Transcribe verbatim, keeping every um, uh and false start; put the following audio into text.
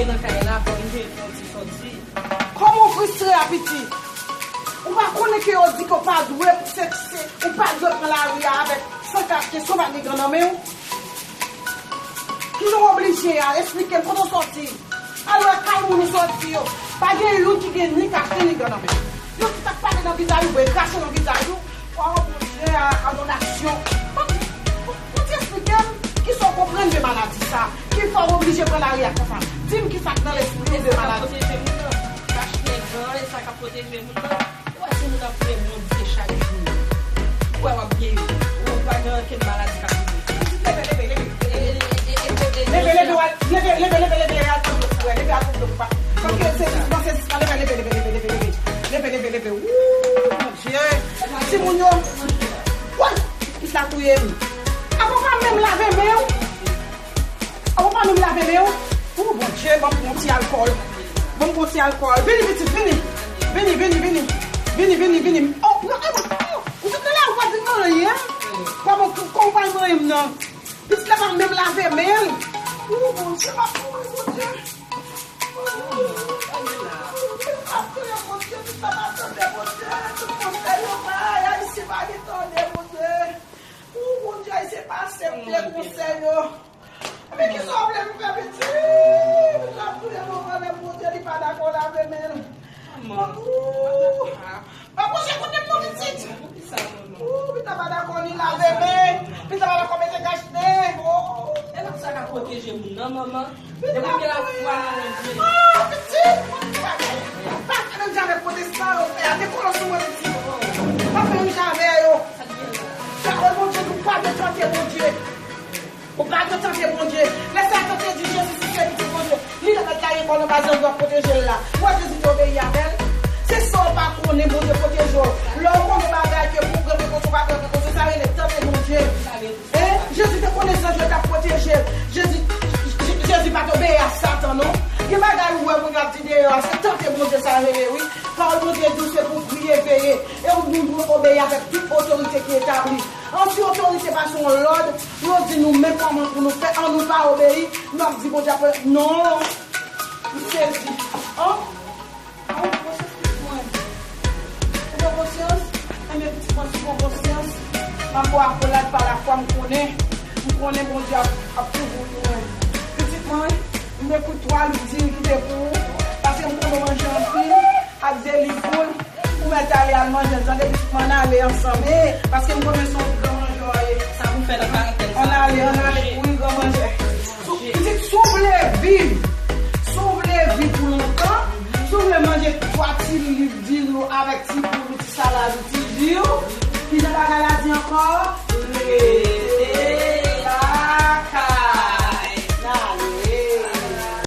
Nan kay la, fò m jwe yon ti sòti. Kòman w fristre a, piti? Ou pa konnen ke yo di ke w pa dwe sekse, ou pa dwe pran lari a avèk san kachte, san pa gen nan men w? Kijan w oblije a? Esplike m, kote w sòti? Alò, kay moun ou sòti yo, pa gen youn ki gen ni kachte ni nan men. Yo tout ap pale nan vizaj ou, vre, krache nan vizaj ou. Oh, Bondye, a, a, donasyon. Bon, bon, bon, ti esplike m, kisa w konprann de maladi sa, ki fè w oblije pran lari a konsa? Di m kisa k nan lespri w de maladi. Sa k ap pwoteje moun nan. Kache nèg lan, e sa k ap pwoteje moun nan. Ou wè si moun ap priye Bondye chak jou, ou wè w ap geri. Ou pa gen ankenn maladi k ap rive. Pitit, leve, leve, leve. Leve, leve, leve, leve, leve, leve, leve, al pran dlo pou wè, leve, al pran dlo pou pa. Paske se sispann, se sispann, leve, leve, leve, leve, leve, leve. Leve, leve, leve, wou, Bondye. Timoun yo, woy, pitit la touye m. Avan w pa menm lave men w. Avan w pa menm lave men w. Wou, Bondye, ban m pran ti alkòl. Ban m pran ti alkòl. Vini, pitit, vini. Vini, vini, vini. Vini, vini, vini. Oh, non, non, non. Ou sot nan lari, ou pa di m anyen. Kòman, kòman ou pa di m anyen, non? Pitit la pa menm lave men l. Ou, Bondye, m ap mouri, Bondye. Ou, m ap touye, Bondye, pitit la pa tande, Bondye. Tout konsèy yo bay, Ayisyen pa gen tande, Bondye. Ou, Bondye, Ayisyen pa aksepte konsèy yo. Men kisa w vle m fè, pitit? Pitit la ap touye m anvan lè, Bondye, li pa dakò lave men l. Manman. Ou. Pa pwoche kote m non, pitit. Ou, pitit la pa dakò ni lave men. Pitit la pa dakò mete kachte. Oh. E nan sa ka pwoteje moun nan, manman. Depi w gen lafwa nan Bondye. Oh, pitit. Pa fè menm jan avèk pwotestan yo fè a. Te kolo sou mwen, pitit. Pa fè menm jan avè yo. Pawòl Bondye di w pa dwe tante Bondye. Ou pa dwe tante Bondye. Lè sa tante di Jezi si se pitit Bondye. Li remèt la gen kò nan ba zangran pwoteje l la. Ou wè Jezi te obeyi avè l. Se sa w pa konnen, Bondye pwoteje w. Lè w konnen bagay ke pou w pran prekosyon, pa pran prekosyon, sa rele tante Bondye. Hein? Jezi te konnen zanj yo t ap pwoteje l. Jezi, Je-, Jezi pa t obeyi a Satan, non. Gen bagay ou wè moun yo ap di deyò a, se tante Bondye sa rele, wi. Pawòl Bondye di w se pou w priye, veye. E ou, nou dwe obeyi avèk tout otorite ki etabli. An, si otorite pa se yon lòd, yo di nou men kòman pou nou fè, an nou pa obeyi, n ap di Bondye ap, non, m sezi. An, an, ou pran konsyans pitit mwen. Ou pran konsyans? Enben, pitit mwen, si w pran konsyans, m ap ba w akolad pa lafwa, m konnen, m konnen Bondye ap, ap kouvri w. Pitit mwen, m te kout twa li di l kite pou ou, paske m konnen w manje anpil, ak de li poul, ou mèt ale al manje, tande, pitit mwen, n ale ansanm, paske m konnen se yon gran